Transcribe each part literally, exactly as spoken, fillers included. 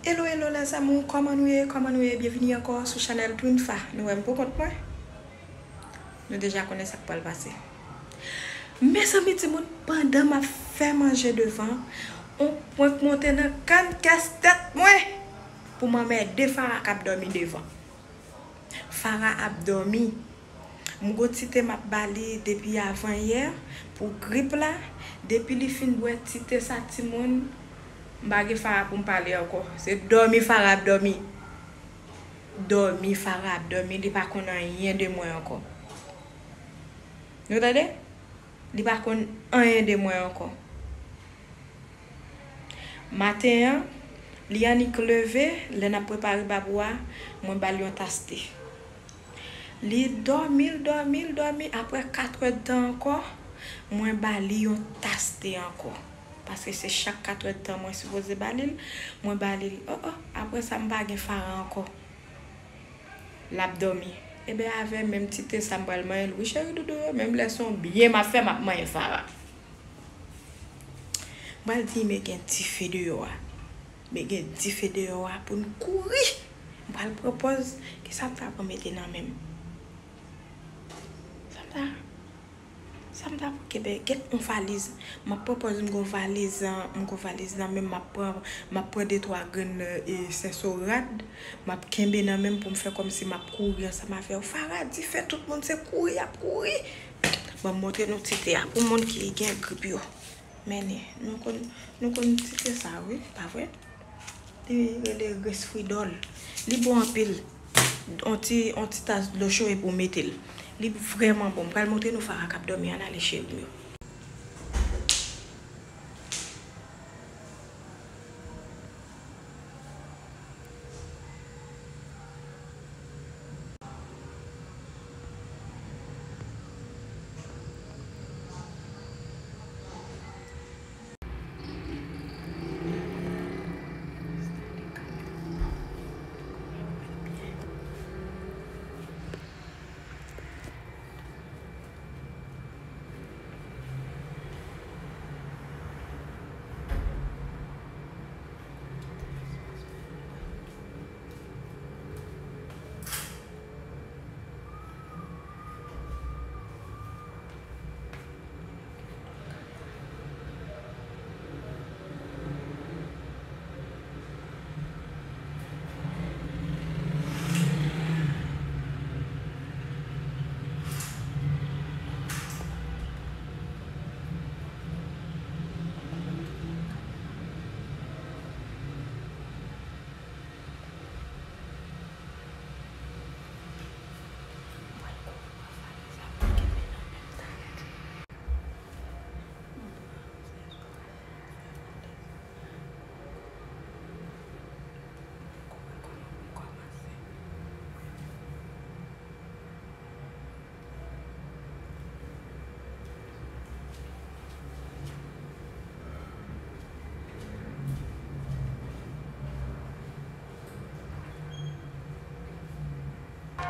Hello, hello, les amours, kòman nou ye? Kòman nou ye? Byenvini ankò sou chanèl Twinfa. Nou wè m pou kont mwen? Nou deja konnen sa k pral pase. Mezanmi, timoun, pandan m ap fè manje devan, on prank monte nan kann kès tèt mwen pou m anmède Farah k ap dòmi devan. Farah ap dòmi. M gon ti te m ap ba li depi avan yè pou grip la. Depi li fin bwè ti te sa, timoun, m pa gen Farah pou m pale ankò. Se dòmi Farah ap dòmi. Dòmi Farah ap dòmi, li pa konn anyen de mwen ankò. Nou tande? Li pa konn anyen de mwen ankò. Maten an, li annik leve, lè n ap prepare babou a, mwen ba l yon tas te. Li dòmi, l dòmi, l dòmi, apre katrè d tan ankò, mwen ba li yon tas te ankò. Paske se chak katrè d tan mwen sipoze ba li l, mwen ba li l. Oh, oh, apre sa, m pa gen Farah ankò. L ap dòmi. Ebyen, avè menm ti te sa m pral manyen l, wi, cheri doudou, menm lè se yon byen m ap fè, m ap manyen Farah. M pral di men gen dife deyò a. Men gen dife deyò a pou n kouri. M pral pran pòz, kisa m ta pran mete nan men m? Sa m ta Sa m ta pran kenbe, gen yon valiz. M ap pran pòz m gon valiz, m gon valiz nan men m, m ap pran, m ap pran de twa grenn, e, senso rad, m ap kenbe nan men m pou m fè kòmsi m ap kouri ansanm avè yo. Farah, dife, tout moun se kouri y ap kouri. Ban m montre nou ti te a pou moun ki gen grip yo. Men li, nou konn, nou konn ti te sa, wi, pa vre? Li rele resfridòl. Li bon anpil. On ti, on ti tas dlo cho epi w mete l. Li vrèman bon. M pral montre nou Farah k ap dòmi. Ann ale, cheri m yo.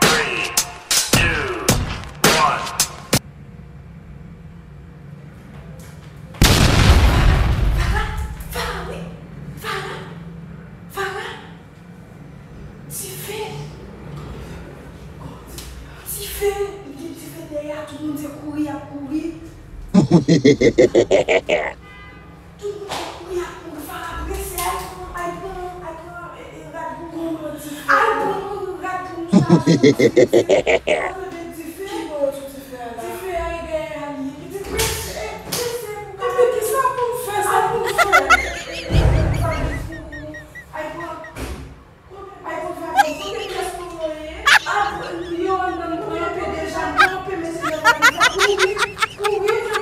Three, two, one. Farah, Farah, wi. Farah, Farah. Dife. Dife. Li gen dife dèyè a, tout moun se kouri, y ap kouri. Tout moun ap kouri, ap kouri, Farah prese, al pran, al pran, al pran, e, e, rad pou nou. Al pran rad pou nou chaje. Dife, dife, dife a e dèyè a li ye. Li di prese, prese pou ka. Epi kisa pou m fè, sa pou m fè? Al pran. Ay, konn fè bon, kote pyès pou yo ye? Ap, yo anndan, nou kanpe deja, nou kanpe, mesye, yo kanpe, kouri, kouri, kouri, kouri,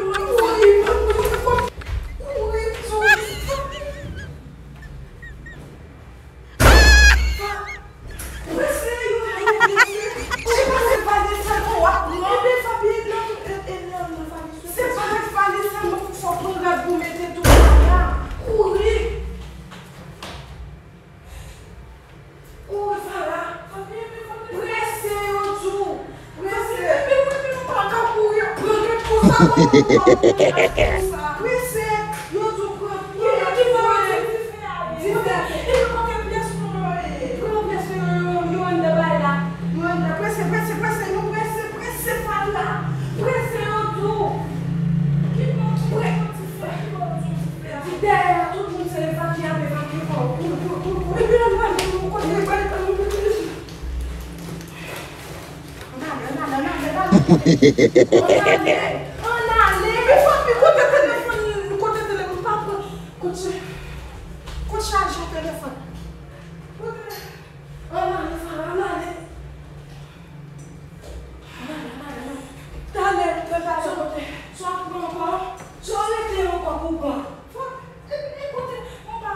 kouri, kouri, kouri. Mesye, yo, yo, mesye, se pa se valiz sèlman w ap pran. Ebe, Fabi, e nan, e, e nan, nan valiz. Se pa valiz sèlman, fòk w pran rad pou mete tou la. Kouri. Kouri, Farah. Prese, yo di w. Prese. Prese, yo di w pran. Prese, yo di w pran. Dife. Ann ale, ann ale. Men papi, kote telefòn, kote telefòn, pa pran. Kote, kote chaje telefòn. Kote, ann ale, Fara, ann ale. Ann ale, ann ale, ann ale. Talè, talè, talè, kote. Sa w pran ankò? Sa w rete ankò pou pran? Fò, e, e, kote, mwen pa.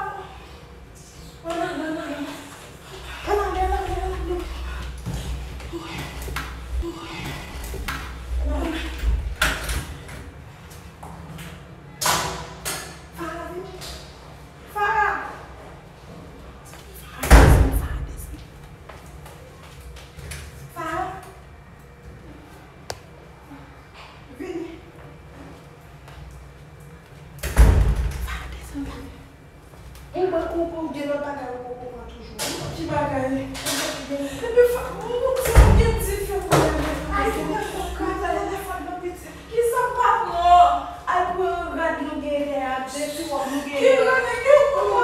Vini. Ou pa, ou pa, ou gen lòt bagay ou poko pran toujou. Ki bagay? Epi fa, ou, ou, ou gen dife pou leve. Ay, fò mwen pran rad la, fò mwen piti. Kisa m pa pran? Al pran rad nou gen dèyè a, de ti wòb nou gen dèyè a. Ki rad? Ki wòb? Ou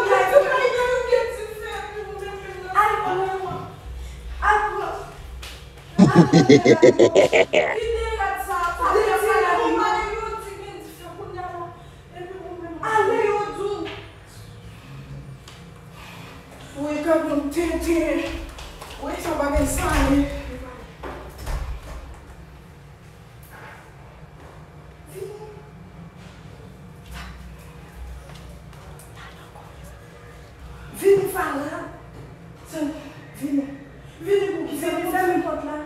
gen dife pou mwen menm nan. Al pran. Al pran. Al pran dèyè a. Ki de rad sa? Sa de ti rad nou pa gen yo di gen dife kounye a la. Epi ou menm ale yo di w. Wi, kè m tenten. Wi, sa bagay sa ye. Vini. Vini, Fara. Vini. Vini pou ki fèmen pòt la.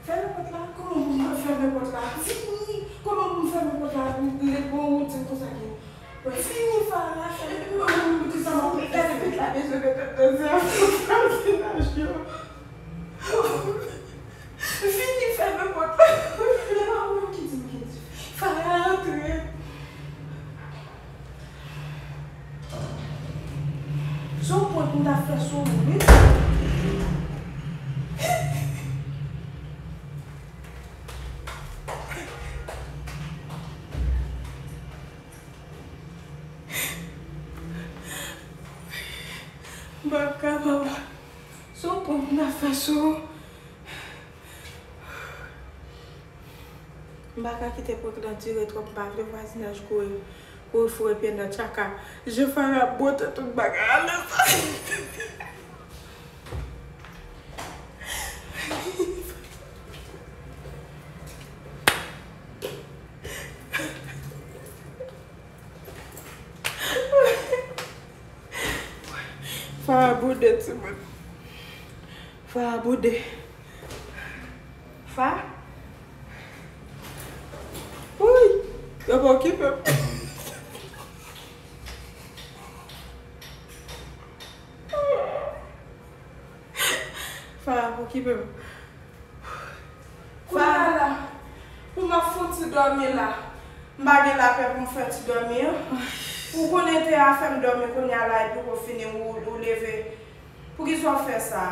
Fèmen pòt la. Kòman pou mwen fèmen pòt la? Vini. Kòman pou m fèmen pòt la? Pou lè bon ou di konsa gen. Vini, Fara. Epi mwen menm, m di sa m ap fè. Gade pèt la bezwen fè tèt nan zè. Fòk sa vin achte. Vini, fèmen pòt la. E pa ou menm ki di m gen dife. Fara, antre. Se yon prank m t ap fè sou ou, wi. M pa ka, papa. Se yon prank m t ap fè sou ou. M pa ka kite prank lan dire twòp, m pa vle vwazinaj kouri, kouri foure pye nan tchaka. Je Fara ap bwote tout bagay ale sa. Fara boude timoun. Fara boude. Fa. Woy. Yo pa okipe m. Fa pa okipe m. Kounye a la, pou m ap fouti dòmi la, m pa gen lapè pou m fè ti dòmi an. Ou konnen te a fè m dòmi kounye a la epi ou fini ou, ou leve. Poukisa w fè sa?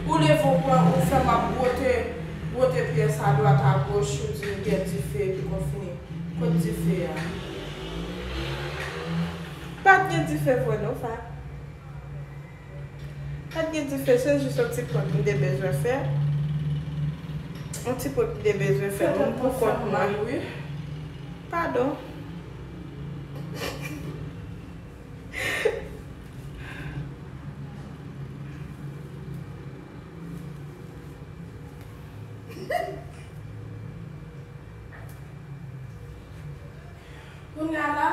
Ou leve ou pran, ou fè m ap bwote, bwote pyès adwat agoch, ou di gen dife ki konn fini. Kot dife a? Pa t gen dife vre non, Fa. Pa t gen dife, se jis yon ti prank m te bezwen fè. Yon ti prank m te bezwen fè, moun pou kont mwen. Padon. Kounye a la,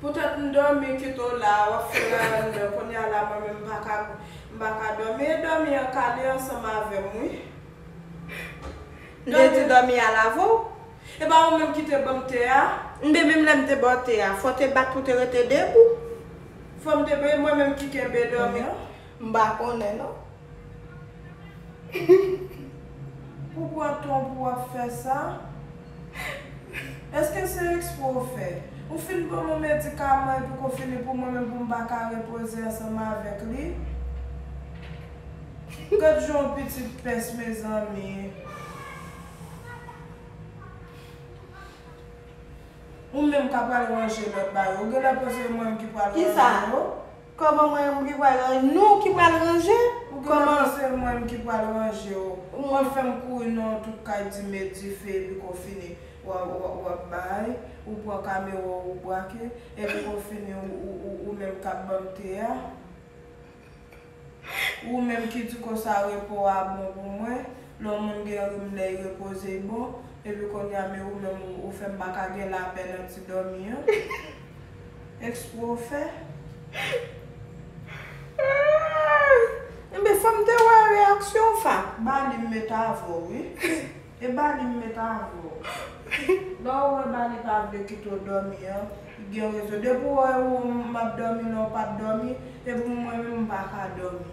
poutèt m dòmi kite w la, w ap fè larann, men kounye a la, mwen menm, m pa ka, m pa ka dòmi. E dòmi an kale ansanm avè m, wi. M te di dòmi a lave w. E pa ou menm ki te ban m te a? M te menm lè m te ba w te a, fò w te bat pou w te rete debou. Fò m te, e mwen menm ki kenbe dòmi an? M pa konnen, non. Pou pran tan pou w ap fè sa? Èske se ekspre w fè? Ou fin ban m yon medikaman epi konfini pou mwen menm pou m pa ka repoze ansanm avèk li? Gad jan yon pitit pès, mezanmi. Ou menm k ap pral ranje lòt bagay, ou genlè panse mwen ki pral ranje yo? Kisa? Kòman mwen menm ki pral ranje? Nou ki pral ranje? Ou genlè panse mwen menm ki pral ranje yo? Ou ap fè m kouri nan tout kay di met dife epi konfini w ap, w ap, w ap bay, ou pran kamera w, ou brake, epi konfini ou, ou, ou, ou menm k ap ban m te a. Ou menm ki di konsa repo a bon pou mwen, lè yon moun gen rim lè l repoze l bon, epi kounye a men ou menm ou, ou fè m pa ka gen lapè nan ti dòmi an. Ekspre w fè? Enben, fò m te wè reyaksyon w, Fa. Bali m met avè w, wi. E Bali m met avè w. Lè w wè Bali pa vle kite w dòmi an, gen rezon. Depi w wè ou m ap dòmi, lè w pa t dòmi, epi mwen menm m pa ka dòmi.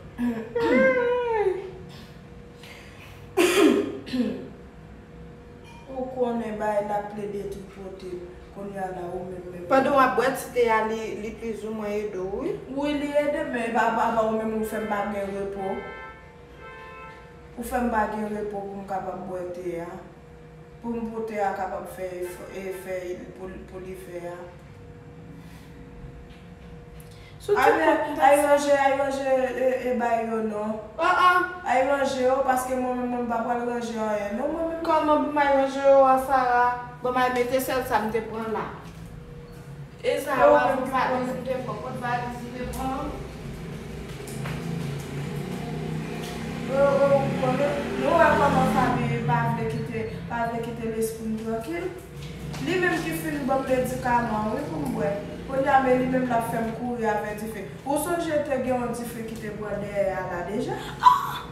Ou konnen bagay la plede tripote m. Kounye a la ou menm menm. Pandan w ap bwè ti te a, li, li plizoumwen ede w, wi. Wi, li ede m, men pa, pa, pa ou menm ou fè m pa gen repo. Ou fè m pa gen repo pou m kapab bwè te a. Pou m, pou te a kapab fè efò, e fè pou, pou li fè a. Sou ti pòt, ay ranje, ay ranje e, e bay yo non. Oh, oh. Ay ranje yo, paske mwen menm mwen pa pral ranje anyen non, mwen menm. Kòman pou m ay ranje yo a, Farah? Bon, m ay mete sèl sa m te pran la. E sa yo a pou valiz m te pran, kot valiz m te pran. Yo, yo, konnen, nou wè kòman Faby pa vle kite, pa vle kite lespri m trankil. Li menm ki fin ban m medikaman wi pou m bwè. Kounye a men li menm l ap fè m kouri avè dife. Ou sonje te gen yon dife ki te pran dèyè a la deja? Ah!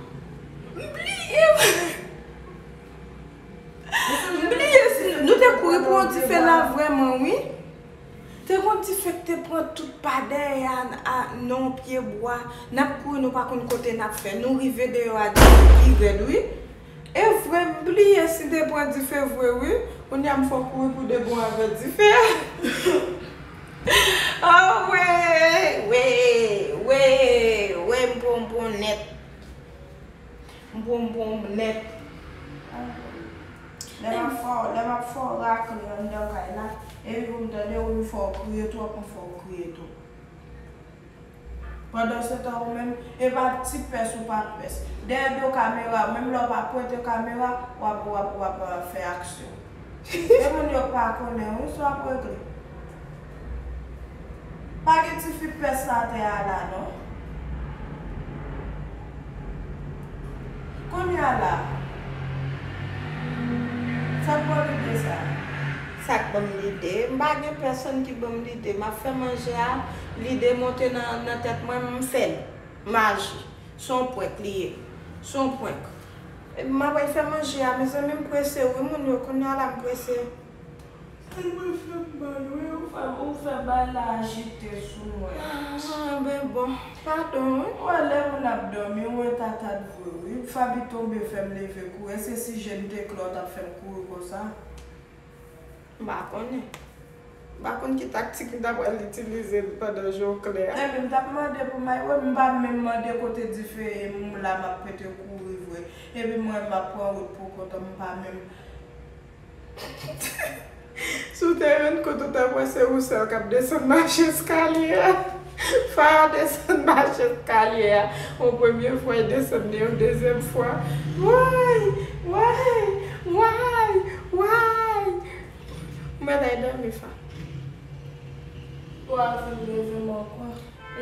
M bliye! M bliye si nou te kouri pou yon dife la vrèman, wi. Te gon dife k te pran tout pa dèyè a, a, nan yon pye bwa. N ap kouri, nou pa konn kote n ap fè. Nou rive deyò a, dife ki rèd, wi. E vre, m bliye si te pran dife vre, wi. Kounye a m fò kouri pou de bon avè dife a. Oh, wi, wi, wi, wi, m pran, m pran nèt. M pran, m pran nèt. Lè m ap fè w, lè m ap fè w rakle anndan kay la, epi pou m tande w, m fè w kriye twòp, m fè w kriye tou. Pandansetan, ou menm, e pa ti pès ou pa pès. Dèyè do kamera, menm lè w pa pwente kamera, w ap, w ap, w ap, w ap fè aksyon. E moun yo pa konnen wi sa w ap regle. Pa gen tifi pès atè a la non. Kounye a la, sa k ba w lide sa? Sa k ban m lide? M pa gen pèsonn ki ban m lide. M ap fè manje a, lide monte nan, nan tèt mwen, m fè l. M aji. Se yon prank li ye. Se yon prank. Epi m ap al fè manje a, mezanmi, m prese wi, moun yo, kounye a la m prese. Sa l mwen fè m mal wi, ou fè, ou fè bagay la ajite sou mwen. Ah, ben bon, padon wi. Ou wè lè moun ap dòmi, ou wè tata t vre wi. Faby tonbe fè m leve kouri. Èske si je m te klè, w t ap fè m kouri konsa? M pa konnen. M pa konn ki taktik m ta pral itilize pandan je w klè a. Epi m t ap mande pou may wè, m pa menm mande kote dife ye, m la m ap pete kouri vre. Epi mwen m ap pran wout pou kont m, m pa menm. Si w te rann kont ou t ap wè se ou sèl k ap desann mache eskalye a. Fa desann mache eskalye a. Yon premye fwa, e desann li yon dezyèm fwa. Way! Way! Way! Way! Mwen al dòmi, Fa. Ou ap vin leve m ankò?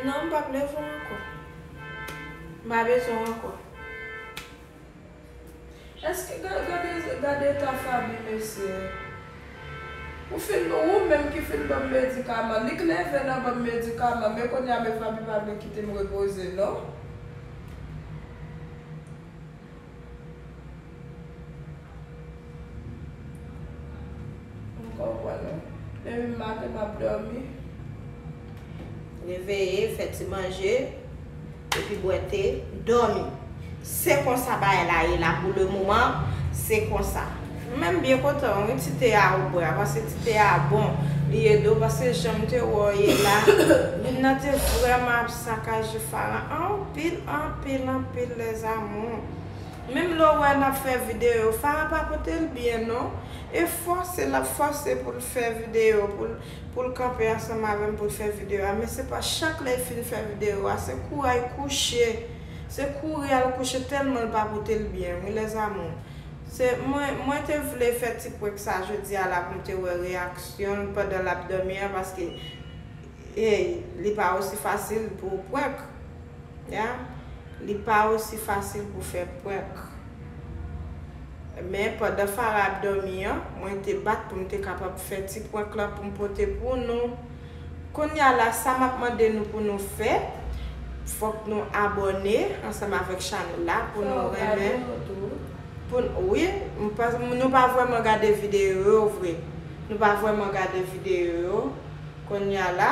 Non, m p ap leve w ankò. M pa bezwen w ankò. Èske, ga-, gade, gade eta Faby, mesye. Ou fin, ou menm ki fin ban m medikaman. Li k leve nan ban m medikaman, men kounye a, men Faby pa vle kite m repoze, non. M konprann, wi. Depi maten, m ap dòmi. Reveye, fè ti manje, epi bwè te, dòmi. Se konsa bagay la ye la pou le moman, se konsa. Mwen menm byen kontan wi ti te a ou bwè a, paske ti te a bon, li ede w, paske jan m te wè w ye la, youn nan te vrèman ap sakaje Farah anpil, anpil, anpil, les amours. Menm lè w wè n ap fè videyo, Farah pa pote l byen non. E fòse l ap fòse pou l fè videyo, pou l, pou l kanpe ansanm avè m pou l fè videyo a. Men se pa chak lè l fin fè videyo a, se kouri al kouche. Se kouri al kouche tèlman l pa pote l byen, wi, les amours. Se, mwen, mwen te vle fè ti prank sa jodi a la pou m te wè reyaksyon l pandan l ap dòmi an, paske, ey, li pa osi fasil pou prank. Ya, li pa osi fasil pou fè prank. Men pandan Farah ap dòmi an, mwen te bat pou m te kapab fè ti prank lan pou m pote pou nou. Kounye a la, sa m ap mande nou pou nou fè, fòk nou abòne ansanm avèk chanèl la pou nou renmen. Pou n-, wi, m pa, nou pa vrèman gade videyo yo vre. Nou pa vrèman gade videyo yo. Kounye a la,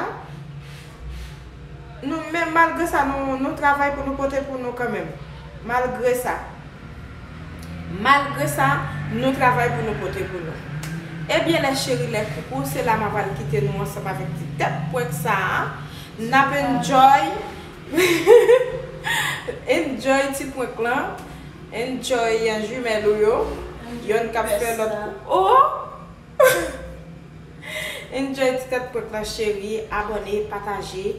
nou, men malgre sa, nou, nou travay pou nou pote pou nou kanmenm. Malgre sa. Malgre sa, nou travay pou nou pote pou nou. Ebyen, lè cheri, lè koukou, se la m a pral kite nou ansanm avèk ti tèt prank sa a. N ap enjoy. Enjoy ti prank lan. Enjoy, euh, jimèl ou yo. Yonn k ap fè lòt kou. Oh! Enjoy ti tèt prank lan, cheri. Abòne, pataje,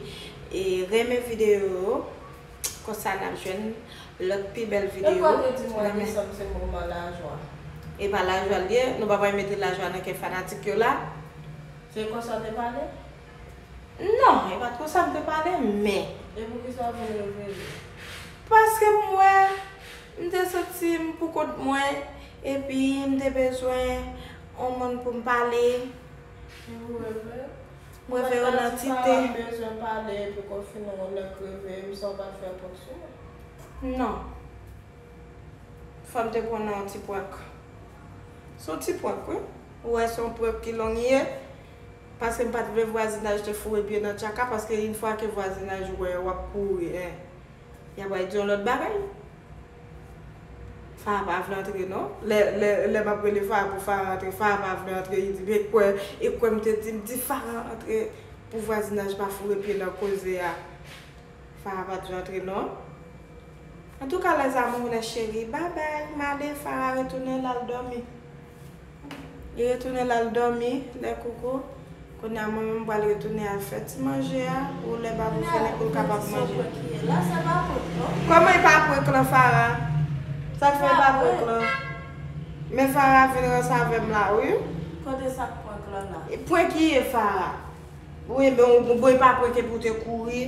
e renmen videyo yo. Konsa n ap jwenn lòt pi bèl videyo. Lè w te di mwen desanm se moman lajwa. E pa lajwa l ye, nou pa pral mete lajwa nan kè fanatik yo la. Se konsa w te pale? Non, e pa t konsa m te pale, men. E poukisa w vin revele? Paske m wè, m te santi m pou kont mwen, epi m te bezwen yon moun pou m pale. Ou reve? M reve yon nantite. Ou pa t ka di Farah m bezwen pale, epi konfine yon lè k reve, m sa w pa t fè prank sou mwen? Non. Fò m te konnen yon ti prank. Se yon ti prank, wi. Ou wè, se yon prank ki long ye. Paske m pa t vle vwazinaj te foure pye nan tchaka, paske yon fwa ke vwazinaj wè w ap kouri, en, y ap al di yon lòt bagay. Farah pa vle antre, non. Lè, lè, lè m ap rele Farah pou Farah antre, Farah pa vle antre. Li di, "Men kwè, e kwè m te di, m di Farah antre pou vwazinaj pa foure pye nan koze a." Farah pa t vle antre non. Antouka, les amours, les chéris, babay, m ale, Farah retounen l al dòmi. Li retounen l al dòmi, lè koukou. Kounye a, mwen menm, m pral retounen al fè ti manje a, pou lè babou fini, pou l kapab manje. Kòman e pa prank lan, Farah? Sa k fè e pa prank lan? Men Farah vin ranse avè m la, wi. Kote sa k prank lan la? Prank ki ye, Farah? Wi, men ou, bon, e pa prank epi w te kouri.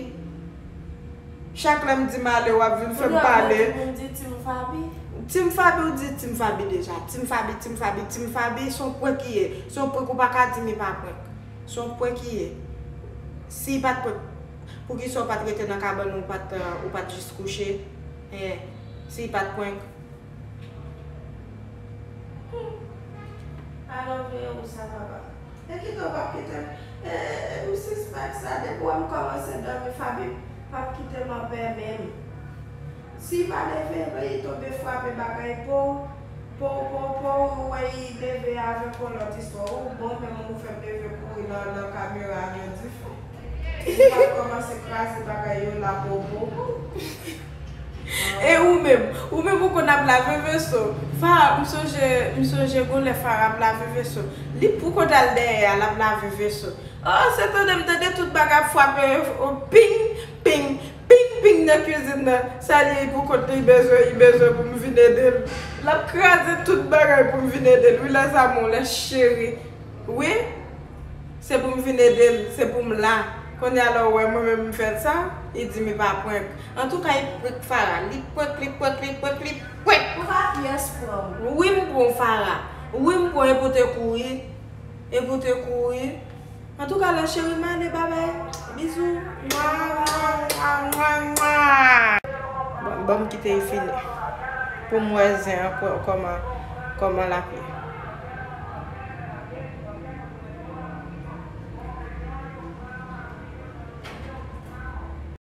Chak lè m di m ale, w ap vin fè m pale. Ou di Team Faby? Team Faby, ou di Team Faby deja. Team Faby, Team Faby, Team Faby, se yon prank li ye. Se yon prank, ou pa ka di m e pa prank. Se yon prank li ye. Si pa t prank, poukisa w pa t rete nan kabann ou, ou pa t, ou pa t jis kouche? Eh, si pa t prank. Hmm. Alò, veye ou sa, papa. E kite w p ap kite m. E, e, m sispèk sa. Depi w wè m kòmanse dòmi, Faby p ap kite m anpè menm. Si pa leve, li tonbe frape bagay pow, pow, pow, pow, ou wè li leve avèk yon lòt istwa. Ou bon, menm ou fè m leve kouri nan, nan kamera a, jan dife. Ou pa kòmanse kraze bagay yo la, pow, pow, pow. E ou menm, ou menm ou konn ap lave veso. Farah, m sonje, m sonje gon lè Farah ap lave veso. Li pou kont al dèyè a, l ap lave veso. Oh, se tande m tande tout bagay ap frape, oh, ping, ping, ping, ping nan kwizin nan. Sa li pou kont li bezwen, li bezwen pou m vin ede l. L ap kraze tout bagay pou m vin ede l. Wi, les amours, les chéris. Wi. Se pou m vin ede l, se pou m la. Kounye a lè w wè mwen menm m fè l sa, li di m li pa prank. Antouka, li prank Farah. Li prank, li prank, li prank, li prank. Ou pa pyès pran m. Wi, m pran w, Farah. Wi, m pran w, e pou te kouri. E pou te kouri. Antouka, les chéris, m ale, babay. Bizou. Mwa, mwa, mwa, mwa, mwa. Bon, ban m kite l fini. Pou m wè zen an kò-, kòman, kòman l ap ye.